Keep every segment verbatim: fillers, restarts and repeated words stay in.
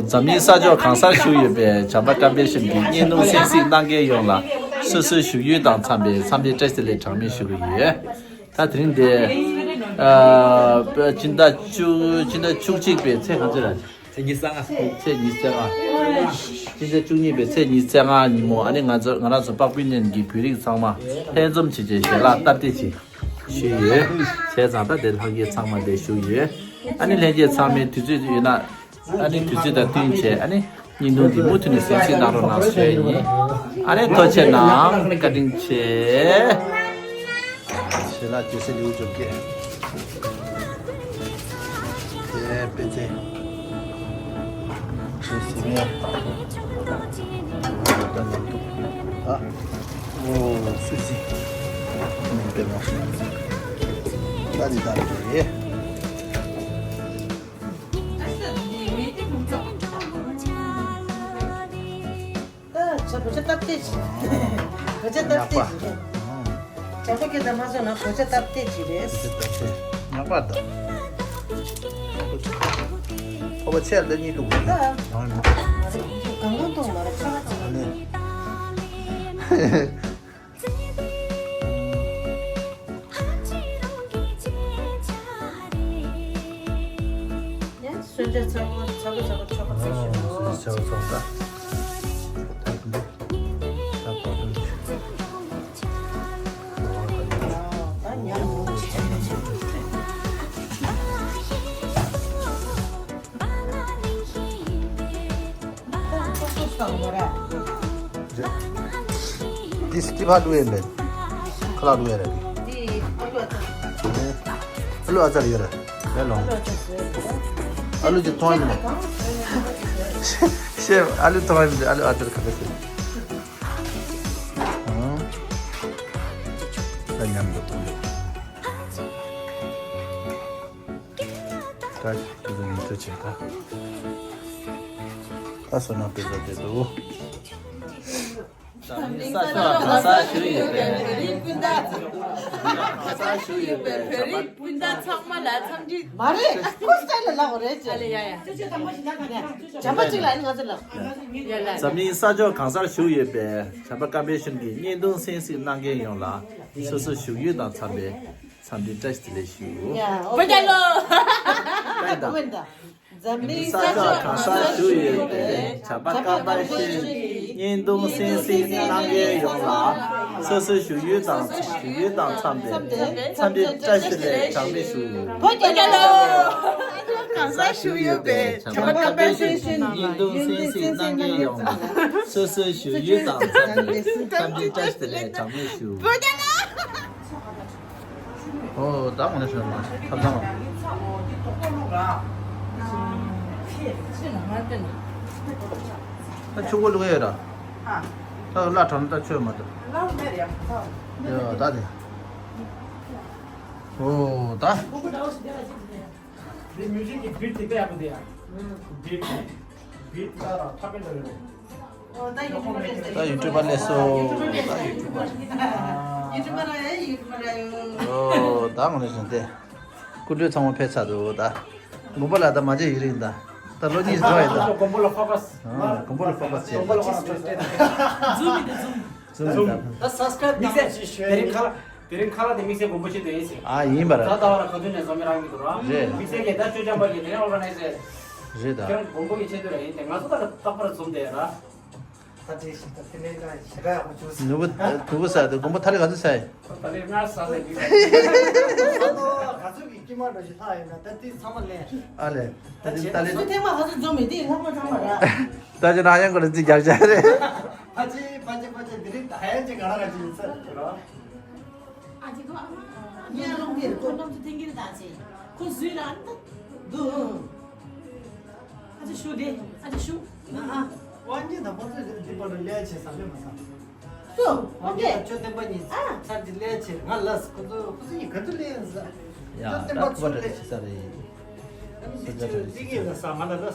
འཛམ་གླིང་ས་ཕྱོགས་གང་སར་བཞུགས་ཡོད་པའི་བྱམས་པ་ཀམ་པའི་ཤིན་གྱི་བརྙན་ཐུང་གསན་གཟིགས་གནང་མཁན་ཡོངས་ལ་སོ་སོའི་བཞུགས་ཡུལ་དང་འཚམས་པའི་འཚམས་འདྲི་བཀྲ་ཤིས་བདེ་ལེགས་གྲངས་མེད་ཞུ་གི་ཡོད། ད་དེ་རིང་འདི་ཨ་སྤྱི་ཟླ་བཅུ་སྤྱི་ཟླ་བཅུ་གཅིག་པའི་ཚེས་ག་ཚོད་རེད། ཚེས་ཉི་ཤུ་རྩ་ལྔ། ཚེས་ཉི་ཤུ་རྩ་ལྔ། སྤྱི་ཟླ་བཅུ་གཉིས་པའི་ཚེས་ཉི་ཤུ་རྩ་ལྔ་ཉིན་མོ་ཨ་ནི་ང་ཚོ་ང་རང་ཚོ་པགས་པའི་གནས་ཀྱི་བོད་རིགས་ཚང་མ་ལྷན་འཛོམས་བྱས་རྗེས་ཞལ་ལག་སྟབས་བདེ་ཅིག་ཞུས་ཡོད། བྱས་ཙང་ད་དེ་ལྷན་རྒྱས་ཚང་མ་དེ་ཞུ་ཡོད། ཨ་ནི་ལྷན་རྒྱས་ཚང་མའི་དུས་ཚོད་ཡོད་ན་ཨ་ནི་དུས་ཚོད་དང་བསྟུན་བྱས་ཨ་ནི་བརྙན་ཐུང་འདི་མུ་མཐུད་ནས་གསན་གཟིགས་གནང་རོགས་གནང་ཞུ་ཡས་ཡིན། ཨ་ནི་ཐུགས་རྗེ་གནང་། བཀའ་དྲིན་ཆེ། ཞལ་ལག་སྐྱེལ་སའི་ལེའུ་བཅོ་བརྒྱད། དེ་པེ་ཙེ། ཞེས་ཟིན་ནས། ད་ནང་དུ། ཨ། ཨོ། སུ་ཞིག་ནས་པེ་མ་ཤི། ད་འདི་ད་འདི་རེད། ཨ། ཇ་བོད་ཇ་སྟབས་བདེ་ཞིག་བོད་ཇ་སྟབས་བདེ་ཞིག་རེད། ཇ་བོད་སྐད་དང་མ་སོང་ན་བོད་ཇ་སྟབས་བདེ་ཞིག་རེད། བོད་ཇ་སྟབས་བདེ། ཉག་པ་ད། ཨོ་བ་ཆེ་ལ་གཉིས་འདུག་ད། ཡང་ཡང་། གང་གང་གཏོང་མ་རེད་ཆ་ལ་ཆ་ལ། ཨ་ནི། སོན་ཆ་ཚ་པོ་ཚ་པོ་ཚ་པོ་ཆོག་པ་ཚ་ཞིག་འོ། སོན་ཆ་ཚ་པོ་ཚ་པོ་ད། ད་ཉམས་འདི་སྐྱིད་པ་བླུགས་ཡས་མེད། ཁ་ལག་བླུགས་ཡས་རེད། ཨ་ལུ་ཨ་ཙར་ཡོད་རེད། ལས་ལོང་། ཨ་ལུ་ཅིག་མཐོང་ཡས་མེད། ཤེས་ཨ་ལུ་མཐོང་ཡས་མེད། ཨ་ལུ་ཨ་ཙར་ག་པར་ཤེས། ད་མཉམ་དུ་འཐུང་ཡོད། ད་དེ་ཚོ་ཉིན་ཐོ་བྱེད་ད། ད་བསོད་ནམས་དཔེ་ཚོ་དེ་འདུག་འཛམ་གླིང་ས་ཕྱོགས་གང་སར་བཞུགས་ཡོད་པའི་བོད་རིགས་སྤུན་ཟླ། གང་སར་བཞུགས་ཡོད་པའི་བོད་རིགས་སྤུན་ཟླ་ཚང་མ་ལ་འཚམས་འདྲི། མ་རེད། ཁོ་སི་ཊལ་ལ་ལབ་དགོས་རེད་ཅེས། ཨ་ལེ་ཡ་ཡ། བྱམས་པ་གཅིག་ལ་ཨ་ནི་ང་ཚོ་ལབ། ཡ་ལ། འཛམ་གླིང་ས་ཕྱོགས་གང་སར་བཞུགས་ཡོད་པའི་བྱམས་པ་ཀམ་པའི་ཤིན་གྱི་བརྙན་ཐུང་གསན་གཟིགས་གནང་མཁན་ཡོངས་ལ་སོ་སོ་བཞུགས་ཡུལ་དང་འཚམས་པའི་འཚམས་འདྲི་བཀྲ་ཤིས་བདེ་ལེགས་ཞུ། ཡ། བོད་རྒྱལ་ལོ། ཨོ་ཝེན་ད། འཛམ་གླིང་ས་ཕྱོགས་གང་སར་བཞུགས་ཡོད་པའི་བྱམས་པ་ཀམ་པའི་ཤིན་བརྙན་ཐུང་གསན་གཟིགས་གནང་མཁན་ཡོངས་ལ་སོ་སོའི་བཞུགས་ཡུལ་དང་བཞུགས་ཡུལ་དང་འཚམས་པའི་འཚམས་འདྲི་བཀྲ་ཤིས་བདེ་ལེགས་གྲངས་མེད་ཞུ། བོད་རྒྱལ་ལོ། གང་སར་བཞུགས་ཡོད་པའི་བྱམས་པ་ཀམ་པའི་ཤིན་བརྙན་ཐུང་གསན་གཟིགས་གནང་མཁན་ཡོངས་ལ་སོ་སོའི་བཞུགས་ཡུལ་དང་འཚམས་པའི་འཚམས་འདྲི་བཀྲ་ཤིས་བདེ་ལེགས་གྲངས་མེད་ཞུ། བོད་རྒྱལ་ལོ། ཨོ། ད་འོ་ན་ཤོད་མ་ཐབ་ཚང་། ད་ཆུ་བོ་ལུག་ཡོད་ར། ད་བླ་གྲོང་ད་ཆོས་མ་ཐུབ། ཡོད་ད་དེ། ཨོ་ད། འདི་མིའུ་ཟིག་གི་བིཊ་དེ་དཔེ་ཡག་པོ་འདུག་ཡ། བིཊ། བིཊ་ད་ཐ་པེ་འདྲ་རེད། ད་ཡུ་ཊུབ་པ་སླེབས་སོང་། ད་ཡུ་ཊུབ་པ། ཡུ་ཊུབ་པ་ར་ཡ་ཡུ་ཊུབ་པ་ར་ཡོད། ཨོ་ད་ངོ་ནས་བྱུང་སྟེ། སྐུ་མགྲོན་ཚང་མ་ཕེབས་ཚར་འདུག་ད་དགོན་པ་ལ་ད་མ་མཇལ་ཡུན་རིང་ད། ད་ལོ་གཉིས་འགྲོ་ཡིན་ད། དགོན་པ་ལ་ཕོ་ཀས། ཨ་དགོན་པ་ལ་ཕོ་ཀས་བྱས། དགོན་པ་ལ་ཕོ་ཀས་བྱས། ཛུམ་ཡིན་ད་ཛུམ། ཛུམ་ཡིན་ད། ད་སབ་སི་ཀ་རའིབ་གནང་ཞིག་ཞུ་ཡ་ཡིན། དེ་རིང་ཁ་ལག་དེ་རིང་ཁ་ལག་དེ་དམིགས་བསལ་དགོན་པོ་ཆེད་དུ་ཡིན་ཟེར། ཨ་ཡིན་པ་ར། ད་ཟླ་བ་ལ་ག་དུས་ནས་འཛོམས་མི་རང་གི་འདུག་ར། རེད། དམིགས་བསལ་གྱི་ད་ཆོས་འཆམ་པ་གི་དེ་རིང་ཨོར་ག་ནའི་ཛར། རེད་ད། ཁྱེད་རང་དགོན་པོ་གི་ཆེད་དུ་ར་ཡིན་ཏེ་ང་ཚོ་ད་རྟག་པར་འཛོམས་བསྡད་ར། ད་དེ་ཞིག་ད་དེ་ནས་ད་ཞེ་དྲག་ཡག་པོ་བྱུང་ཟེར། ནུ་བོ་ནུ་བོ་ཟ་དེ་དགོན་པོ་ཐ་ལི་ག་ཚོད་ཟ་ཡི། ད་ལི་ང་ཟ་ཟེར་གི། ད་ལོ་ག་ཚོད་ཀྱི་དཀྱིལ་མ་འགྲོ་ཞིག་ལྷག་ཡོད་ན་ད་དེ་ཚང་མ་ལེན། ཨ་ལེ། ད་ད་ཅི་ད་ལེ། ཚོད་ཐེངས་མ་ག་ཚོད་འཛོམས་མེད་དེ་ལྷག་མ་ཚང་མ་ར། ད་ཅི་ན་ཡང་གོ་ལ་ཅི་རྒྱབ་བྱ་རེད། ཕ་ཆེ་ཕ་ཆེ་ཕ་ཆེ་འདི་རིགས་ད་ཧན་ཅིག་ག་ར་ག་ཅིག་ཡིན་ས་ར། ཨ་ཅེ་ཁོ་ཨ་མ། ཉལ་རུང་དེར་ཁོ་རྣམ་ཚོ་ཐེངས་གིར་ད་ཅེ། ཁོ་བཟོས་ར་འདུག་འདུག་ཨ་ཅེ་ཞུ་དེ་ཨ་ཅེ་ཞུ། ཨ་ཨ། དབང་རྒྱལ་དང་ཁོ་ཚོས་འདི་པར་ལས་བྱེད་ས་མེད་མ་ས། སུ། དབང་རྒྱལ་དང་ཆོས་བསྟན་པ་གཉིས་ཨ། ཚར་གྱི་ལས་བྱེད་ང་ལ་ཁོ་ཚོ་ཁོ་ཚོ་ཡིས་ག་ཚོད་ལས་ཡིན་ས། ཡ་ཆོས་བསྟན་པ་ད་ཁོ་ཚོ་ལས་བྱེད་ས་རེད། ཨ་ནི་ཅི་ཅི་འདི་གི་ལ་ས་ང་ལ་ལ།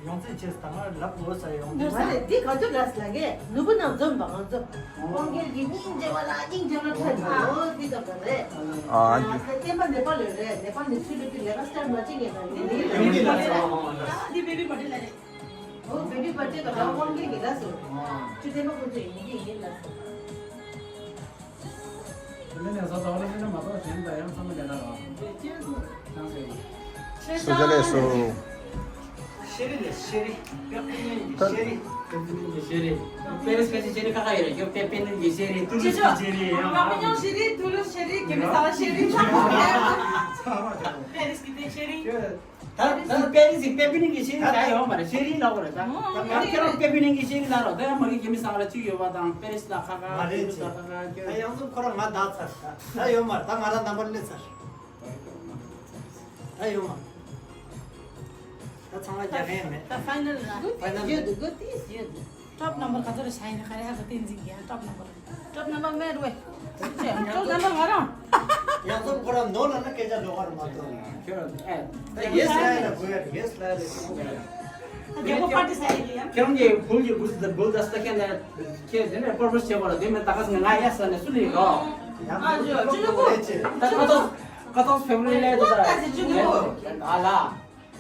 ཡོང་ཚད་ཆེ་ས་ང་ལབ་དགོས་ས་ཡོང་། མ་རེད་འདི་ག་ཚོད་ལ་ལ་གས་ནུ་བུ་ནང་འཛོམས་པ་ང་ཚོ། དབང་རྒྱལ་གྱི་སྙིང་རྗེ་བ་ལ་སྙིང་རྗེ་བ་ཐོན་པ་འོ་འདི་ལྟ་བུ་རེད། ཨ་ཨ་འདི། བསྟན་པ་ནེ་པ་ལི་རེད། ནེ་པ་ལི་ཆོས་ལུགས་ཀྱི་ལས་ཀ་སྟར་མ་བྱེད་ངེས་དང་འདི་འདི་ཡོང་གི་ལ་ས། འདི་བེ་བི་པ་ཊི་ལ་རེད། ཨོ་བེ་བི་པར་ཐི་ཌེ་དང་དབང་གིས་ལ་སོ། ཅི་དེ་མ་ཁོ་ཚོ་ཡིན་གྱི་ཡིན་ལ་སོ། དེ་ནས་ཟ་ཟ་བ་ལ་ནི་མ་གཏོགས་གཞན་ད་ཡང་བསམ་བློ་ལེན་ན་ར། ཅང་ཟེར། སུ་ཇ་ལས་སུ། ཤེ་རི་ལས་ཤེ་རི། ཀེ་པི་ནན་གྱི་ཤེ་རི། ཀེ་པི་ནན་གྱི་ཤེ་རི། པེ་རི་སི་ཀ་ཅི་ཤེ་རི་ཁ་ཁ་ཡོད་རེད། ཀེ་པི་ནན་གྱི་ཤེ་རི། ཏུ་ལུ་སི་ཤེ་རི། ཀེ་པི་ནན་ཤེ་རི། ཏུ་ལུ་ཤེ་རི། གེ་མི་ས་ལ་ཤེ་རི། པེ་རི་སི་གི་ཤེ་རི། ད་ད་པེ་རི་སི་པེ་པི་ནི་གི་ཤེ་རི་ད་ཡོད་མ་རེད། ཤེ་རི་ལ་གོ་རེད་ད། ད་ང་ཁྱེད་རང་པེ་པི་ནི་གི་ཤེ་རི་ལ་རོ། ད་ཡང་མ་གི་གེ་མི་ས་ལ་གཅིག་ཡོད་པ་དང་པེ་རི་སི་ལ་ཁ་ཁ། མ་རེད་ཅེ། ད་ཡང་ཚུལ་ཁོ་རང་ང་ད་ཚར། ད་ཡོད་མ་རེད། ད་ང་རང་རྣམ་པར་སླེབས་ཚར། ད་ཡོད་མ་རེད། ད་ཚང་མ་རྒྱག་མཁན་མེད། ད་ཕའི་ནལ་ར། ཕའི་ནལ་ཡོད་འདུག་གོ་ཏིས་ཡོད་འདུག་ཀྲོབ་ནམ་བར་ག་ཚོད་རེད་ཤ་ཡིན་ན་ག་རེ་ཧ་གོ་བསྟན་འཛིན་གྱི་ཡང་ཀྲོབ་ནམ་བར། ཀྲོབ་ནམ་བར་ངའི་རུ་ཨེ། ཀྲོབ་ནམ་བར་ང་རང་། ཡང་སོ་ཁོ་རང་ནོར་ལ་ན་སྐད་ཆ་འགྲོ་གར་མ་གཏོགས། ཁྱོད་ཨེ། ད་ཡེ་སི་ལ་ཡ་ལ་གོ་ཡ་ཡེ་སི་ལ་ཡ་ལ་ཤི་གོ་ཡ། རྒྱལ་པོ་པར་ཏི་ས་ཡི་ཡ། ཁྱེད་རང་གི་བུ་ཡི་གུ་སི་ད་གུལ་ད་སྟ་ཁྱེད་ནས་ཁྱེད་དེ་ནས་པར་པོ་སི་བྱེད་པ་ལ་དེ་མིན་ད་ག་སི་ང་ཡ་ས་ནས་སུ་ལི་རོ། ཡང་ཨ་ཇོ་ཅི་ལོ་གོ། ད་ཀ་ཏོག་ཀ་ཏོག་ཕེབ་རུ་ལི་ལས་དུ་ད། ཨ་ལ།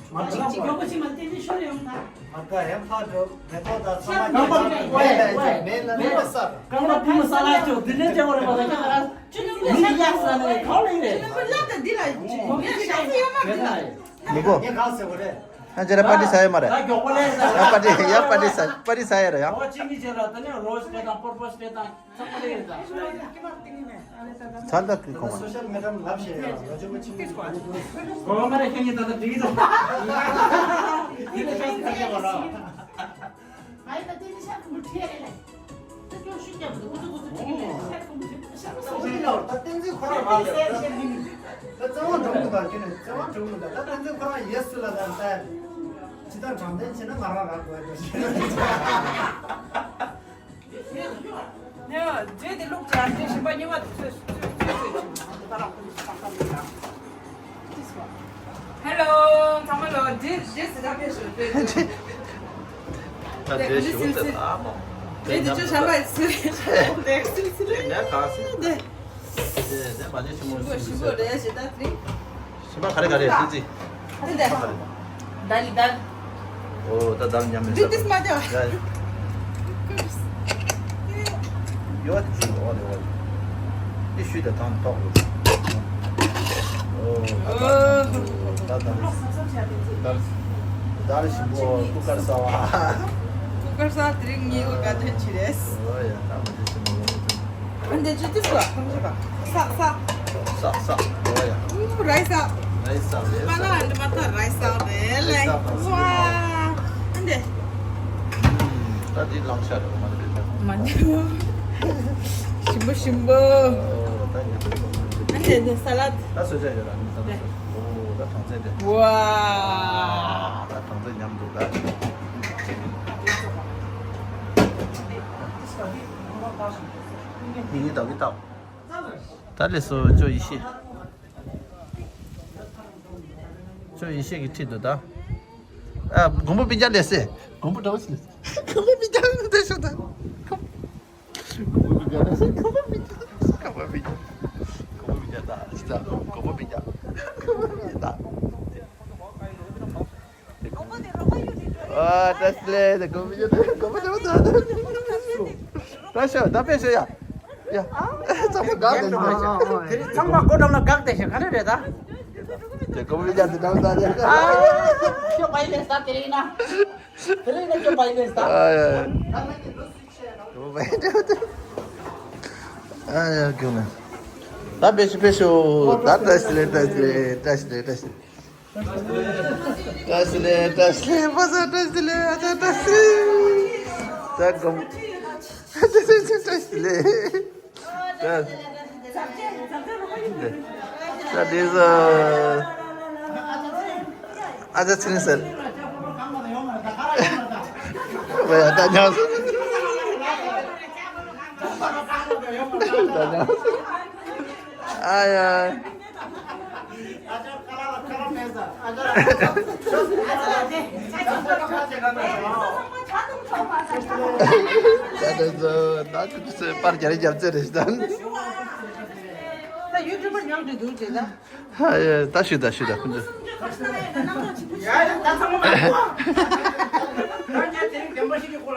མ་ཅིག་ཅིག་ཡོང་གི་ཅིག་མ་དེ་ནི་ཤོར་ཡོང་ད། མ་ཀ་ཡང་ཕ་འགྲོ་མེ་ཏོག་དང་ཚང་མ་རྐང་པ་ཀྱི་མེ་ལ་ནི་མེ་ལ་ནི་མེ་ས། རྐང་པ་ཕུ་མ་ས་ལ་ཅོ་འདི་ནས་ཅོ་བར་མ་ད་ཁྱེད་རང་ཅུ་ནུ་མི་ཡག་ས་ནི་ཁོ་ལ་རེད། ཅུ་ནུ་མི་ལབ་ད་འདི་ལ་ཅི་མོ་ཡ་ཤ་ཚ་ཡོད་མ་འདི་ལ། མི་གོ་ངས་གང་ཟེར་བ་རེད། ཨ་ཅེ་ར་པ་ཏི་ས་ཡོད་མ་རེད། ད་མགྱོགས་པོ་ལས་ས། ཡ་པ་ཏི་ཡ་པ་ཏི་ས་པ་ཏི་ས་ཡོད་རེད་ཡ། ཨོ་ཅི་མི་ཅེ་ལ་ད་ནི་རོ་སི་ཏེ་དང་པོར་པོ་སི་ཏེ་དང་། ཚང་མ་ལས་ཡིན་ད། ཚ་ད་ཀི་ཁོ་མ། སོ་ཤལ་མི་ཌི་ཡ་ལབ་ཤེས་ཡ་ལོ་ཅོ་གོ་ཅི་མི་སྐོ། གོ་མ་རེ་ཁྱེད་ཉིད་ད་ད་འགྲིག་འདུག་ཡིན་ད་ཤ་ཚ་ཡ་བ་ར། ང་ཡི་ད་དེ་ནི་ཤ་ཁུ་མུ་ཁྲེ་རེ་ལེ། ད་ཅོ་ཤུ་རྒྱབ་འདུག་ཀུ་ཏུ་ཀུ་ཏུ་ཅིག་ལེ། ཤ་ཁུ་མུ་ཁྲེ་ཤ་ཁུ་མུ་ཁྲེ། ད་བསྟན་འཛིན་ཁོ་རང་མ་ལེ། ད་བཙན་དབང་འགྲོ་གི་འདུག་ད་ཁྱེད་ནི་བཙན་དབང་འགྲོ་གི་འདུག་ད་བསྟན་འཛིན་ཁོ་རང་ཡེ་སུ་ལ་ད་ད། ཇི་ལྟར་དྲང་བདེན་བྱས་ན་ང་རང་རག་དགོས་ཡ་འགྲོ་ཞེས། ནས་རྗེས་དེ་ལུག་ཅན་དེ་ཞིམ་པ་ཉི་མ་དེ་ཚོས་ཚོས་ཚོས་ཚོས་ཚོས་ད་རང་ཁོ་ཚོ་ཁ་ཁ་མི་ལ། ཧེ་ལོ། ཚང་མ་ལོ། རྗེས་རྗེས་སུ་ད་ཕེབས་ཤོག་ད་རྗེས་ཞུ་ཚེ་ད་མོ། རྗེས་དེ་ཚོས་བྱམས་པ་ཚོས་དེ་སིལ་སིལ་དེ་ནས་ག་སི་དེ། དེ་ནས་མ་ཉེས་ཞིམ་མོ་ཞིམ་པོ་ཞིམ་པོ་རེད་ཞེ་ད་དེ། ཞིམ་པ་ག་རེ་ག་རེ་ཏི་ཙི། ཏི་ཏི། ཞིམ་པ་ག་རེ། དལ་དལ། ཨོ་ད་དལ་ཉམས་མི་ཇུ་ཏིས་མ་ཅོ། ཡ་ཡ། ཡོད་ཏི་ཙི་ཨོ་ལེ་ཨོ་ལེ། ཏི་ཤུ་ད་དང་ཏོག་ལོ། ཨོ་ད་དལ་ད་དལ། དལ་ཞིམ་པོ་ཀུ་ཀར་ས་བ། ཀུ་ཀར་ས་དེ་རིང་ངའི་འོ་ག་དོན་ཆི་རེད། ཨོ་ཡ་ད་མ་ཇུ་ཞིམ་པོ་ལོ། ཨ་འདི་ཅི་ཏི་སོ། ཁམ་ཆུ་པ། ས་ས། ས་ས། ཨོ་ཡ། ཨུ་རའི་ས། རའི་ས་རེད། པ་ན་ཨ་འདི་མ་ཐག་རའི་ས་རེད་ལེ། རའི་ས་ས། ཝ། ཨ་འདི། ད་འདི་ལང་ཤ་རེད་མ་རེད། མ་འདི། ཞིམ་པོ་ཞིམ་པོ། ཨོ་ད་ཉམས་པོ། ཨ་འདི་འདི་ས་ལད། ད་སོ་ཇ་ཡོད་ར་ནི་ས་ལད་སོ། ཨོ་ད་གྲང་ཚད་དེ། ཝ། ད་གྲང་ཚད་ཉམས་འདུག་ད། ཡིན་ཡིན་ད་གི་ད། ད་ལས་སོ་ཅོ་ཡེ་ཤེས། ཅོ་ཡེ་ཤེས་ཀྱི་ཁྲིད་དུ་ད། ཨ་མགོན་པོ་སྤུན་ཀྱག་ལས་སེ། མགོན་པོ་འདྲ་བོ་ཞིག་ལས་སེ། མགོན་པོ་སྤུན་ཀྱག་ལས་སེ་ཤོད་ད། མགོན་པོ་སྤུན་ཀྱག་ལས་སེ་མགོན་པོ་སྤུན་ཀྱག་མགོན་པོ་སྤུན་ཀྱག་མགོན་པོ་སྤུན་ཀྱག་ད་ཅི་ད་མགོན་པོ་སྤུན་ཀྱག་མགོན་པོ་སྤུན་ཀྱག་ད། ཨ་ད་སླེ་ད་གོ་བི་ཡོད་ད་གོ་བི་ཡོད་ད། ད་ཤ་ད་པེ་ཤ་ཡ་ཡ། ཚང་མ་གག་དེ་ཤ། དེ་རིང་ཚང་མ་གོ་འགྲམ་ལ་གག་དེ་ཤ་ག་རེ་རེད་ད། དེ་གོ་བི་ཡོད་ད་ད་ད་ད། ཨ་ཁྱོད་པའི་ལས་ད་དེ་རིང་ན། དེ་རིང་ན་ཁྱོད་པའི་ལས་ད། ཨ་ཡ། གོ་བི་ཡོད་ད། ཨ་ཡ་ཁྱོད་ན། ད་པེ་ཤ་པེ་ཤ་ད་ད་སླེ་ད་སླེ་ད་སླེ་ད་སླེ། བཀྲ་ཤིས་བདེ་ལེགས། བཀྲ་ཤིས་བདེ་ལེགས། བཀྲ་ཤིས་བདེ་ལེགས། ཨ་ཅག་བཀྲ་ཤིས་བདེ་ལེགས། ད་སྒོམ། བཀྲ་ཤིས་བདེ་ལེགས། ད་ད་དེ་ཟ། ཨ་ཅག་ཚེ་རིང་ཟེར། བ་ཡ་ད་ཉག་ཟེར། ད་ཉག་ཟེར། ཨ་ཡ། ད་ད་ད་ད་ད་པར་རྒྱ་རེ་རྒྱབ་ཚེ་རེ་ཞིག་དང་། ད་ཡུ་ཊུབ་པར་ཉམས་འགྲོ་འདུག་ཅེས་ད། ཧ་ཡ་ད་ཞུ་ད་ཞུ་ད་ཁོང་ཚོ། ཡ་ཡ་ད་ཚང་མ་མ་གོ། ད་ཉ་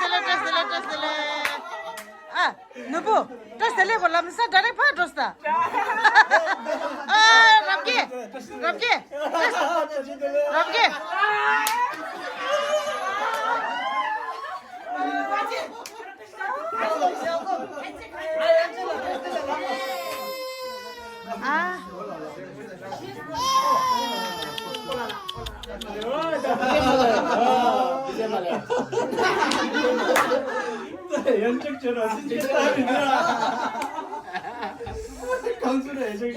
བཀྲ་ཤིས་བདེ་ལེགས། བཀྲ་ཤིས་བདེ་ལེགས། བཀྲ་ཤིས་བདེ་ལེགས། ནུ་བུ། བཀྲ་ཤིས་བདེ་ལེགས་པོ་ལམ་སང་དགའ་རེ་ཕར་འགྲོ་ས། ཨ། རབ་རྒྱས། རབ་རྒྱས། རབ་རྒྱས། ཨ། ཡང་ཅིག་བྱས་ན་ཅིག་བྱས་ད་མི་འདུག་ཨ། གང་ཚོད་རེད་ཅིག་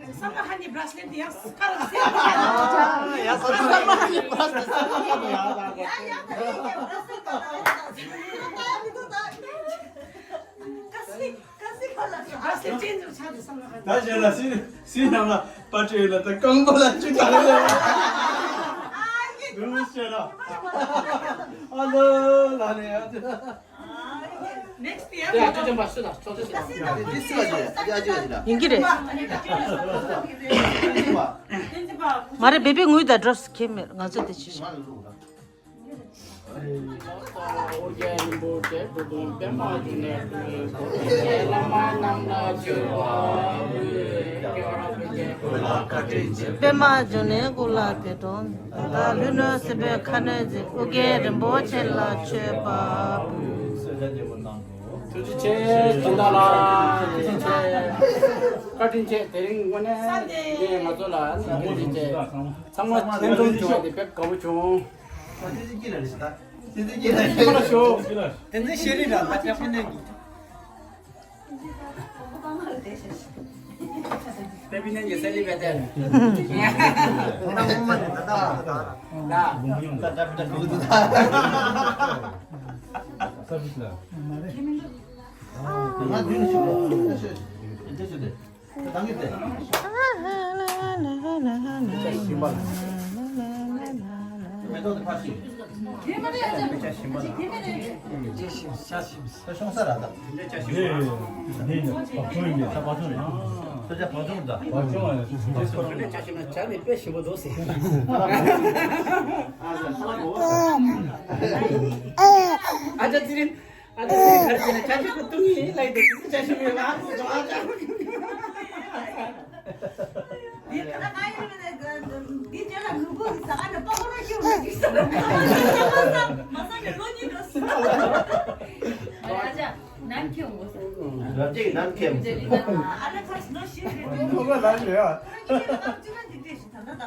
བསམ་བློ་ཧ་ནི་བྷ་རེ་སི་ལེཊ་དེ་ཡང་སྐར་སེ། ཡ་བསམ་བློ་ཧ་ནི་བྷ་རེ་སི་ལེཊ་དེ་ཡང་སྐར་སེ། ད་བྱས་ན་སི་སི་ནང་ལ་པ་ཏྲེ་ལ་ད་རྐང་པ་ལ་ཅིག་ག་རེ་ལས། འདུག་བྱས་ན། ཨ་ལོ་ལ་ནས་ཨ་ཅེ། ཡ་ཅོ་ཅོ་མ་ཤི་ན་ཅོ་ཅོ་ཤི་ན། ཡིན་གྱི་རེད། མ་རེད། བེ་བེ་ངུས་ད་འགྲོ་ཁྱེད་མེད་ང་ཚོ་དེ་ཅི་ཞིག་པདྨ་འབྱུང་གནས་སྐུ་ལ་བདེ་དོན། ད་ལྷ་ནུས་སྲིན་པོའི་ཁ་གནོན་མཛད། ཨོ་རྒྱན་རིན་པོ་ཆེ་ལ་མཆོད་པ་ཕུལ། ཐུགས་རྗེ་ཆེ། སྦྱིན་བདག་ལགས་ཐུགས་རྗེ་ཆེ། བཀའ་དྲིན་ཆེ། དེ་རིང་དངོས་གནས་ངས་ང་ཚོ་ལ་བཀའ་དྲིན་ཆེ། ཚང་མ་ལྷན་འཛོམས་བྱུང་བ་དེ་དཔེ་དགའ་པོ་བྱུང་། ཁོ་ལ་ཤོག་དེ་ཚོ་ཤེས་རིག་རང་ལ་དཔེ་ཁོ་ནས་ཀྱི། དཔེ་མི་སྣང་གི་ས་ལི་བེ་ཏེ། ད་ད་ད་ད། ཨ་ཅག་ཚེ་རིང་། ཨ་ཅག་ཚེ་རིང་གར་ཅི་ན་ཅག་ཅག་གི་ཏུང་ཡིན་ལ་ཡི་དུ་ཅག་ཤི་མི་ལ་ཨ་ཅག་ཨ་ཅག་འདི་ད་ང་ཡིན་ན་འདི་དེ་ལ་ནུ་བོ་ཟ་ཨ་ནི་པ་ཀོ་ར་ཤི་བ་འདི་ས་ལ་མ་ས་ནི་ལོ་གཉིས་འགྲོ་སི། ཨ་ཅག་ནམ་ཁྱེད་འོང་ས། རབ་ཅིག་ནམ་ཁྱེད་འོང་ས། ཨ་ལ་ཁ་ཤི་ལོ་ཤི་རེད། ལོ་ལ་ལ་ལ་ཡ། ཨ་ཅག་ཅི་ན་འདི་དེ་ཤི་ད་ན་ད།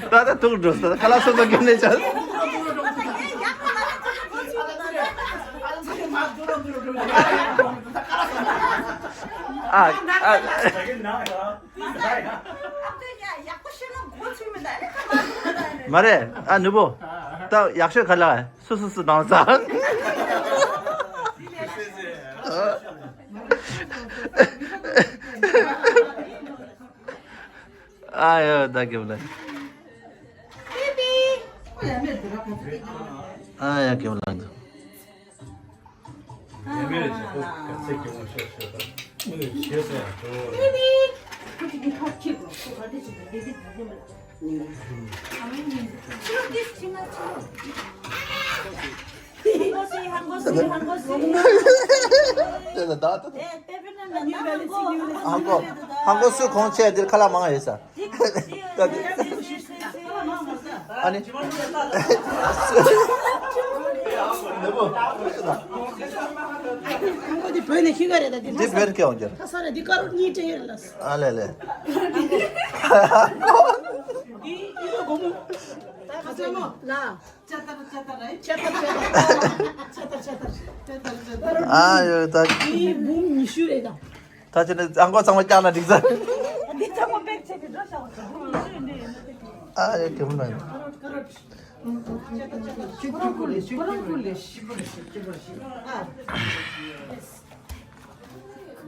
ད་ད་ཐུག་འགྲོ་ས་ཁ་ལག་སོ་སོ་གི་ནས་ཆ། ཨ་ཨ། མ་རེད། ཨ་ནུ་བོ། ད་ཡག་ཤོས་ག་ལ་སུ་སུ་སུ་དང་ས། ཨ་ཡོ་ད་གི་མ་ལ། ཨ་ཡ་གི་མ་ལ་འདུག་ཧང་གོ་ཧང་གོ་སུ་གོང་ཆེ་འདིར་ཁ་ལག་མང་ཡོད་ས། ཨ་ནི། ཁང་པ་འདི་བོད་ནས་ཤི་ག་རེད་ད་འདི་འདི་བོད་ནས་སྐྱེ་བ་འགྱུར། ཁ་སང་རེད་འདི་དཀར་རོ་གཉིས་སྤྲད་ཡོད་ལ། ཨ་ལེ་ལེ། འདི་ཨི་རོ་སྒོར་མོ། ད་ཁ་སང་མོ་ལ། ལྕགས་ཐབ་ལྕགས་ཐབ་རེད། ལྕགས་ཐབ་ལྕགས་ཐབ་ལྕགས་ཐབ་ལྕགས་ཐབ་ལྕགས་ཐབ། ཨ་ཡོད་ད། འདི་འབུམ་ཉི་ཤུ་རེད་ད། ད་ཅི་ནས་ཨང་གོ་ཚང་མ་བཀྱག་ན་འགྲིག་ས། འདི་ཚང་མ་པེག་བྱས་ཏེ་འགྲོ་བཞག་ཨ་ཡ་གེ་མོ་ན། ཁོ་རང་ཁུར་ལས་ཤི་ཁོ་རང་ཁུར་ལས་ཤི་པོ་རེད་ཤི་པོ་རེད་ཤི་པོ་རེད་ཤི། ཨ།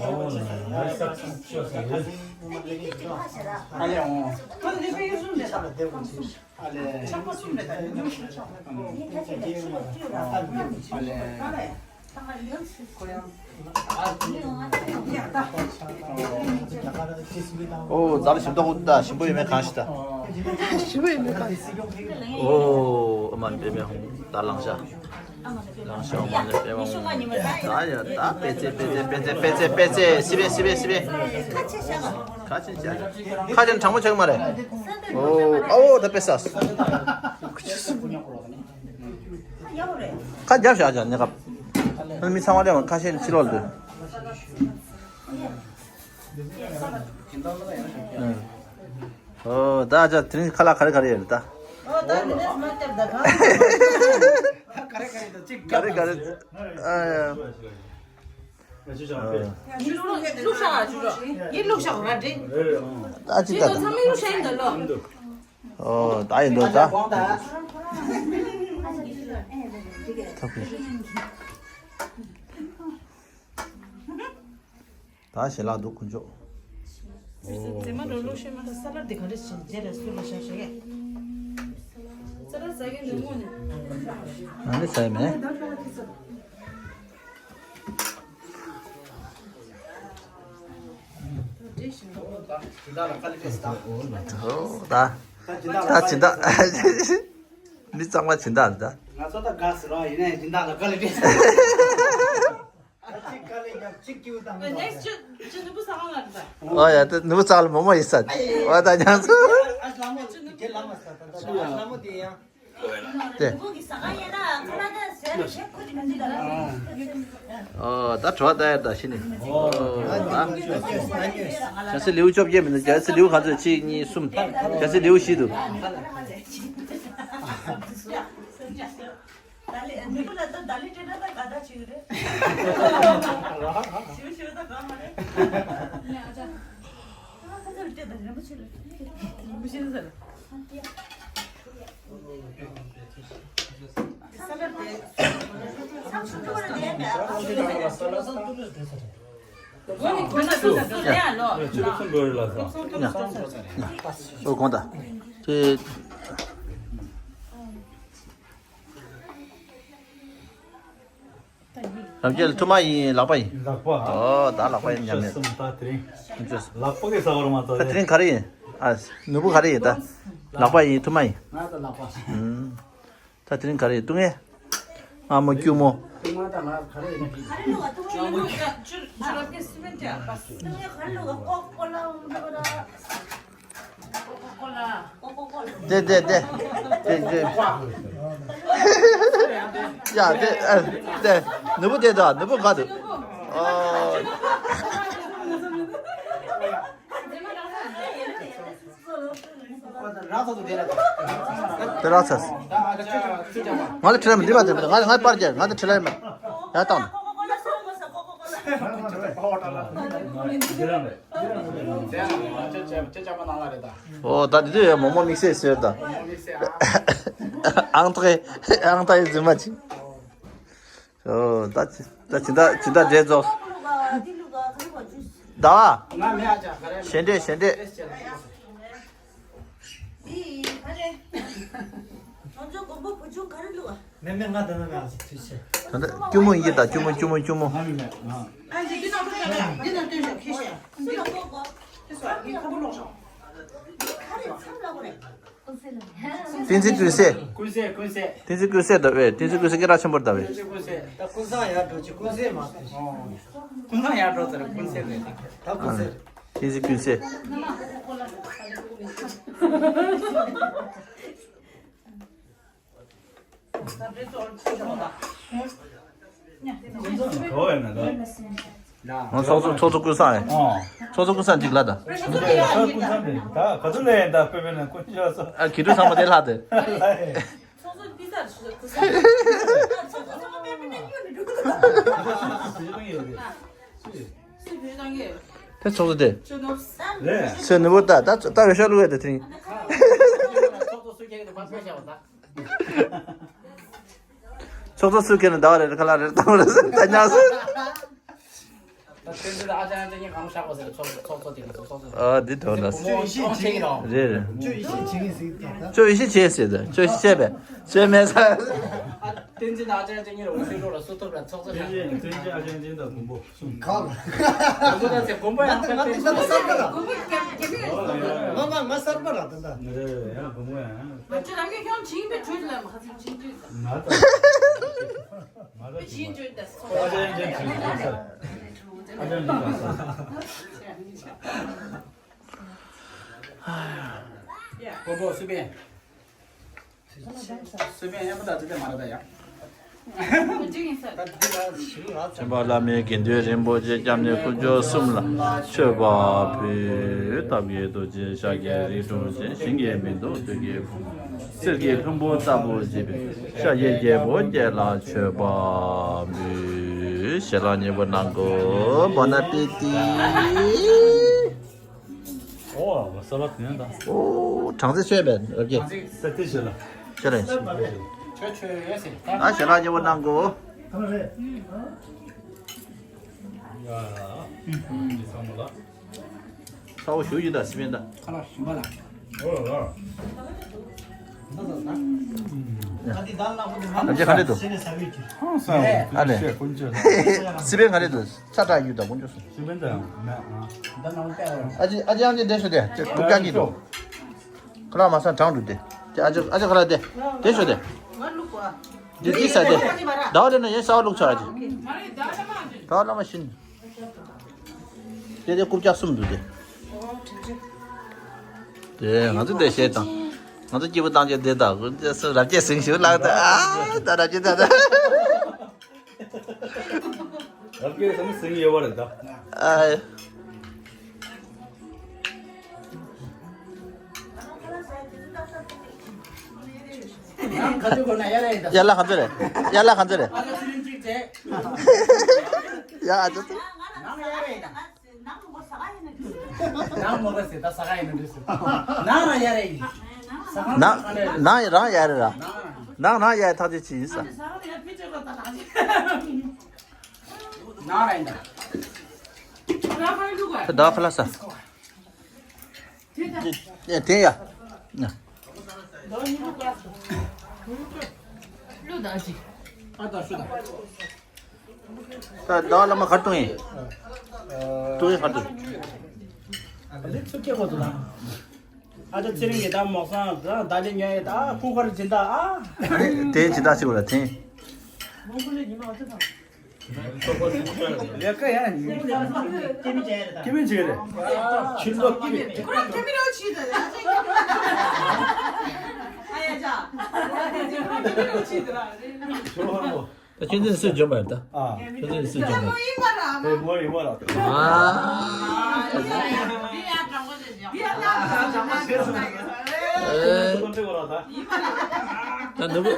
ཨ་ལས་འོང་། ཆགས་པ་གསུམ་རེད་ད། ཨ་ལས། ཨོ་ཛར་ཞིམ་ཏོག་ད་ཞིམ་པོ་ཡོད་མེད་གང་ཞིག་ད། ཞིམ་པོ་ཡོད་མེད་གང་ཞིག་ཨོ་ཨ་མ་པད་མའི་ཧོང་ད་ལང་ཤ། ལང་ཤ་ཨ་མ་ནི་པད་མ་ཧོང་ད་ཡ་ད་པད་ཚེ་པད་ཚེ་པད་ཚེ་པད་ཚེ་པད་ཚེ་སི་པེ་སི་པེ་སི་པེ། ཁ་ཆེ་ཤ་ག་ཁ་ཆེ་ཤ་ཁ་ཆེ་དྲང་མོ་ཆགས་མ་རེད། ཨོ་ཨོ་ད་པད་ས། ཁ་རྒྱབ་བཞག་ཀྱང་གནས་སྐབས། མི་ཚང་མ་ལས་ཁ་ཤས་ཕྱི་ལོགས་ལ་སྡོད། ཨོ་ད་ཅག་དེ་རིང་ཁ་ལག་ག་རེ་ག་རེ་ཡོད་རེད་ད། ཨོ་ད་མི་ནས་མ་བསྟར་ད་ག་ག་རེ་ག་རེ་ཨ་ཡ། ཡིན་ལུག་ཤ་ཨ་ཅུ་རོ། ཡིན་ལུག་ཤ་ར་འདྲེ། ད་ཅི་ད་ད། ཚང་མ་ལུག་ཤ་ཡིན་ད་ལོ། ཨོ་ད་ཡིན་འདུག་ད། ད་ཞལ་ལག་འདུག་ཁོ་ཚོ། ཨོ། ཙེ་མ་ལོ་ལོ་ཤེས་མ་ད་ས་ལར་དེ་ག་རེ་བྱེད་རྗེས་ལ་སུ་ལ་ཤ་ཤེས་གས། ས་ལར་ཟ་གི་འདུག་མོ་ནི། ང་ནི་ཟ་ཡི་མེད། ཨོ་ད། ད་སྦྱིན་བདག་མི་གཙང་མ་སྦྱིན་བདག་ད། ང་ཚོ་ད་དགའ་ཟེར་རོགས་ཡིན་ན་ཡང་སྦྱིན་བདག་ལ་དཀའ་ལས་འཕྲད་ཟེར། ཨོ་ཡ་ད་ནུ་བུ་ཚ་ལ་མོ་མོ་ཡིན་ས། ཨོ་ད་ཉང་ཚུ། ཨ་ལ་མོ་དེ་ཡང་། དེ། ཨོ་ད་གྲོ་ད་ཡར་ད་ཤི་ནི། ཨོ་ད། ཇ་སི་ལེའུ་བཅོ་བརྒྱད་མི་འདུག་ཇ་སི་ལེའུ་ག་ཚོད་གཅིག་གཉིས་གསུམ། ཇ་སི་ལེའུ་བཞི་འདུག་ད་ལི་ཨ་ནི་ལ་ད་ད་ལི་སྤྲད་ན་ད་ག་ད་ཆི་རེད། ཞུ་ཞུ་ད་ག་མ་རེད། ཨ་ཁ་ཚ་སྤྲད་ད་རིན་པོ་ཆེ་ལ་རིན་པོ་ཆེ་ཟེར། ས་ལ་དེ་ས་ཆུང་ཆུང་རེད་དེ་མེད་ཨ། ཨོ་དགོངས་དག་ཁྱེད། རབ་རྒྱས་ལ་ཐུར་མ་ཡིན་ལག་པ་ཡིན། ལག་པ། ཨོ་ད་ལག་པ་ཡིན་མཉམ་མེད། གསུམ་ད་དེ་རིང་། ལག་པ་གི་ས་བར་མ་ད་ཚོ་དེ་རིང་ག་རེ་ཡིན། ཨ་ནུ་བུ་ག་རེ་ཡིན་ད། ལག་པ་ཡིན་ཐུར་མ་ཡིན། ང་ད་ལག་པ། ཨུམ། ད་དེ་རིང་ག་རེ་ཡིན་སྟོན་ངེ། སྔ་མོ་སྐྱུར་མོ། ཐུར་མ་ད་ང་ག་རེ་ཡིན་ན་ཅི། ཁ་རེ་ལོ་བ་ཐུར་མ་ཡིན་ནོ། ཐུར་མ་ཁ་རེ་ལོ་བ་ཀོ་ཀོ་ལ་འོང་ད་བ་ད། དེ་དེ་དེ། དེ་དེ། ཡ་དེ་ཨ་དེ། ནུ་བུ་དེ་དང་ནུ་བུ་ག་དུ། ཨོ། དེ་རག་ཚར། ང་ལ་ཁྲི་ལ་མི་འདི་མ་དེ་མི་ང་ང་པར་རྒྱག་ང་དེ་ཁྲི་ལ་མི་ཡ་བཏང་། ཨོ་ད་འདི་དུས་ཡ་མོག་མོག་དམིགས་བསལ་ཟེར་ད། ཨང་ཐག་ཨང་ཐག་ཡི་འཛིན་མ་ཅིག་ཨོ་ད་ཅི་ད་ཅི་ད་ཅི་ད་འདྲེ་རྫོགས། ཟླ་བ། ཞལ་འདྲེ་ཞལ་འདྲེ། ང་ད་ན་ང་ཅིག་ཐུགས་ཆེ། ད་ལྟ་སྐྱུར་མོ་ཡིན་ད་སྐྱུར་མོ་སྐྱུར་མོ་སྐྱུར་མོ། ང་མི་མེད་ང་། བསྟན་འཛིན་ཀུན་གསལ། ཀུན་གསལ། ཀུན་གསལ། བསྟན་འཛིན་ཀུན་གསལ་ད་བས། བསྟན་འཛིན་ཀུན་གསལ་སྐད་གྲགས་ཆེན་པོ་ད་བས། བསྟན་འཛིན་ཀུན་གསལ་ད་ཀུན་བཟང་ཡར་འགྲོ་ཅིག་ཀུན་གསལ་མ་སྟེ། ཀུན་བཟང་ཡར་འགྲོ་ཟེར་ཀུན་གསལ་རེད། ད་ཀུན་གསལ། བསྟན་འཛིན་ཀུན་གསལ། ང་ཚོགས་གཙོ་ཚོགས་གཙོ་ཀུན་བཟང་ཨེ། ཚོགས་གཙོ་ཀུན་བཟང་གཅིག་ལ་ད། ཨ་གི་ཏུ་ཚང་མ་དེ་ལྷག་དེ། དེ་ཚོགས་གཙོ་དེ། སེ་ནུ་བོ་ད་ད་ད་འོས་ཤོག་བླུགས་ཡ་དེ་དེ་རིང་། ཚོགས་གཙོ་སུ་ཁྱེར་ནས་ཟླ་བ་རེ་རེ་ཁ་ལག་རེ་བཏང་རེ་ཟེར་ད་ཉག་ཟེར། ད་བསྟན་འཛིན་དང་ཨ་ཅག་ཡང་ཅན་གཉིས་གང་བཞག་པ་ཟེར་ཚོགས་ཚོགས་གཙོ་དེ་ལ་ཚོགས་ཚོགས་ཚོགས། ཨ་འདི་དོན་ལ། བུ་མོ་ཨོང་ཆེ་གི་རོ། རེད་རེད། ཅོ་ཡེ་ཤེས་བྱེད་ཀྱི་ཟེར་ད། ཅོ་ཡེ་ཤེས་བྱེད་ཟེར་ད་ཅོ་ཡེ་ཤེས་བྱས་པས་བྱས་མེད་ས། ཨ་བསྟན་འཛིན་དང་ཨ་ཅག་ཡང་ཅན་གཉིས་ལ་འོ་སི་ལོ་ལ་སུ་ཐོབ་ལ་ཚོགས་གཙོ་བཞག་བསྟན་འཛིན་ཨ་ཅག་ཡང་ཅན་དང་མགོན་པོ། གང་ལ། མགོན་པོ་དང་ཚེ་མགོན་པོ་ཡང་ང་ཚོ་ང་ཚོ་གསར་པ་ར། ང་ང་ང་གསར་པ་ར་ད་ད། རེད་རེད་ཡང་མགོན་པོ་ཡང་། ང་ཚོ་རང་གི་ཁྱོད་བྱིན་པའི་གྲོས་ལ་མ་ཁ་ཚིག་བྱིན་གྲོས་ལ། ང་ད། ང་ད་བྱིན་གྲོས་ད་སོང་། ཨ་ཅག་ཡང་ཅན་བྱིན་གྲོས་ས། ཨ་ཅག་ཡང་ཅན་ས། མགོན་པོ་སུ་པན། སུ་པན་ཡང་མ་ད་དེ་དེ་མ་ར་ད་ཡང་། ཁྱིམ་པ་བླ་མའི་དགེ་འདུན་རིན་པོ་ཆེ་སྐྱབས་གནས་དཀོན་མཆོག་གསུམ་ལ་མཆོད་པ་ཕུལ། ཐབས་མཁས་རྡོ་རྗེ་ཤཱཀྱའི་རིགས་སུ་འཛིན། ཞིང་གི་མེ་ཏོག་དུས་ཀྱི་ཁོང་། གསེར་གྱི་ལྷུན་པོ་ལྟ་བུར་བརྗིད་པའི་ཤཱཀྱའི་རྒྱལ་པོ་བརྒྱད་ལ་མཆོད་པ་འབུལ། ཞལ་ལག་མཉེས་པོ་གནང་གོ། Bon appétit། ཨོ་ས་ལ་དེ་ཡང་ད། ཨོ་གྲང་ཚེ་ཆོས་པས་རབ་རྒྱས། ས་དེ་ཞལ་ལ། ཆོས་རེད། ཆོས་ཆོས་ཡོད་ཟེར། ཨ་ཞལ་ལག་མཉེས་པོ་གནང་གོ། ཡ། ཚ་བོ་ཞུ་ཡི་ད་སི་པན་ད། ཁ་ལག་ཞིམ་པ་ལ། ཨོ་ལ། ཨ་ཅེ་ག་རེ་འདུག་ཨ་ལེ། སི་པན་ག་རེ་འདུག་ཚ་དྲག་ཡོད་ད་དཀོན་མཆོག་གསུམ། ཨ་ཅེ་ཨ་ཅེ་ཨ་ཅེ་འདྲེ་ཤོ་དེ་ཅེ་རྐུབ་བཀྱག་གི་འདུག་ཁ་ལག་མ་ས་གྲང་འདུག་དེ། དེ་ཨ་ཅེ་ཨ་ཅེ་ཁ་ལག་དེ། དེ་ཤོ་དེ། དེ་དེ་ས་དེ། ཟླ་བ་ལས་ན་ཡན་ས་བ་ལུག་ཆ་ཨ་ཅེ། ཟླ་བ་ལ་མ་ཤིན། དེ་དེ་རྐུབ་བཀྱག་གསུམ་འདུག་དེ། དེ་ང་ཚོ་དེ་བཤད་དང་། ང་ཚོ་སྐྱིད་པོ་བཏང་རྒྱུ་དེ་དང་རབ་རྒྱས་སིང་ཞིག་ལགས་དང་ཨ་ད་རབ་རྒྱས་ད་ད། རབ་རྒྱས་སིང་སིང་ཡོད་པ་རེད་ད། ཨ། ཡ་ལ་ག་ཚོད་རེད། ཡ་ལ་ག་ཚོད་རེད། ཡ་ཨ་ཚོད། ནང་མོ་ག་ཟེར་ད་ས་ག་ཡིན་ན་འདྲ་ཟེར། ནང་ལ་ཡ་རེ་ཡིན། ནང་ནང་རང་ཡ་རེ་ར། ནང་ནང་ཡ་ཐག་ཆོད་ཅི་ཡིན་ས། ནང་ར་ཡིན། ད་ཁ་ལ་ས། དེ་ཡ། ཀླུ་ད་ཅི། ཨ་ད་ཤུ་ད། ད་ཟླ་བ་བླ་མ་གར་གཏོང་ཡིན། གཏོང་ཡིན་གར་གཏོང་། ཨ་ལེ་ཚུར་སྐྱེལ་དགོས་འདུག་ན། ཨ་ཅག་ཚེ་རིང་གིས་ད་མོག་སང་ད་ད་ལེ་ཉོ་ཡེ་ད་ཁུ་ཁར་སྦྱིན་བདག་ཨ། དེ་སྦྱིན་བདག་ཞིག་ལ་དེ། ལས་ཀ་ཡ་ཉུང་། སྐྱེ་མི་བྱེད་རེད། ཕྱིར་ལོག་སྐྱེ་མི། ཁོ་རང་སྐྱེ་མི་རོ་ཆི་ད་ཡ་ཅག་སྐྱེ་མི་རོ་ཆི་ད་ར་རེད། ད་ཁྱོད་ཚོས་སུས་འཇོན་པ་རེད་ད། ཨ། ཁྱོད་ཚོས་སུས་འཇོན་པ་རེད། དེ་མོ་ཡིན་པ་ལ། ཨ། ཨེ། ད་ནུ་བོ།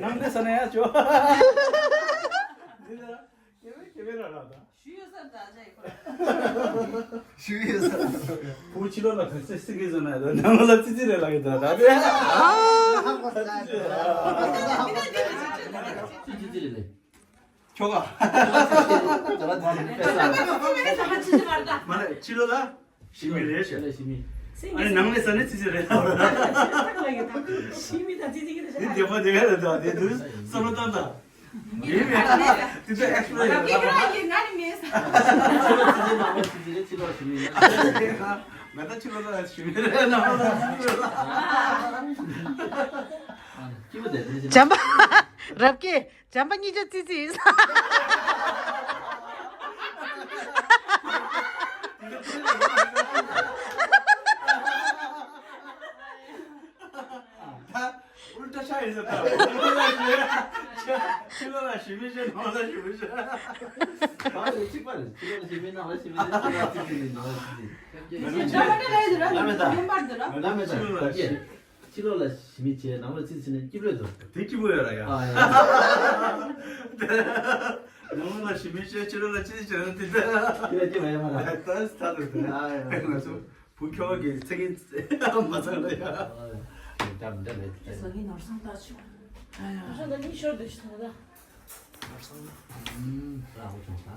ནང་དེ་ས་ནས་ཡ་ཅོ། ཞུ་ཡོད་ས། བུ་ཕྱི་ལོགས་ལ་ག་ཚོད་སྲིད་གི་བཟོ་ན་ཡོད་ནང་ལ་ཙི་ཙི་རེད་ལབ་ཀྱི་འདུག་ད་དེ། ཙི་ཙི་རེད་ལེ། ཁྱོ་ག་མ་རེད། ཕྱི་ལོགས་ལ་ཞི་མི་རེད་ཤག་ཨ་ནི་ནང་ལ་ས་ནི་ཙི་ཙི་རེད། ཞི་མི་དང་ཙི་ཙི་གི་དེ་བདེ་མོ་དེ་ག་རེད། ད་དེ་དུས་བསམ་བློ་བཏང་དང་། ཡིན་མེད་དེ་ཚོ་ཨེག་སི་པི་ལེན་ཡོད་ད། ཕྱི་ལོགས་ལ་ཞི་མི་རེད། ཕྱི་ལོགས་ལ་ཞི་མི་རེད། ང་ད་ཕྱི་ལོགས་ལ་ཞི་མི་རེད། ནང་ལ་ཙི་ཙི་རེད། སྐྱིད་པོ་དེ་དེ་བཞིན། བྱམས་པ། རབ་ཀྱི། བྱམས་པ་གཉིས་ཆ་ཙི་ཙི་ཡིན་ས། ད་ཨུལ་ཊ་ཤ་ཡིན་ས། ད་ཕྱི་ལོགས་ལ་ཞི་མི་བྱས་ནང་ལ་ཞི་མི་བྱས། ག་རེ་གཅིག་པ་རེད། ཕྱི་ལོགས་ལ་ཞི་མི་ནང་ལ་ཞི་མི་རེད། ཕྱི་ལོགས་ལ་ཙི་ཙི་རེད། ནང་ལ་ཙི་ཙི། ལ་མེ་ད། ལ་མེ་ད། ཕྱི་ལོགས་ལ་ཞི་ཕྱི་ལོགས་ལ་ཞི་མི་བྱས་ནང་ལ་ཙི་ཙི་ནས་སྐྱིད་པོ་འདུག་དེ་སྐྱིད་པོ་ཡོད་ར་ཡ། ཨ་ཡ། ནང་ལ་ཞི་མི་བྱས་ཕྱི་ལོགས་ལ་ཙི་ཙི་བྱས་ན་དེ་ལྟ། དེ་ལ་སྐྱིད་པ་ཡོད་མ་རེད། ད་ད་དུ་དེ། ཨ་ཡ། ང་ཚོ་བུ་ཁྱོ་ག་གི་ཚེ་གི་མ་ཚང་ལ་ཡ། ཨ་ཡ། འདྲ་མི་འདྲ་མེད་དེ། ཨ་ཡ། ཨ་ཤ་ད་གཉིས་ཤོར་དུ་ཤི་ཐོང་ད། ཨ་ཧོ་ཆུང་ས།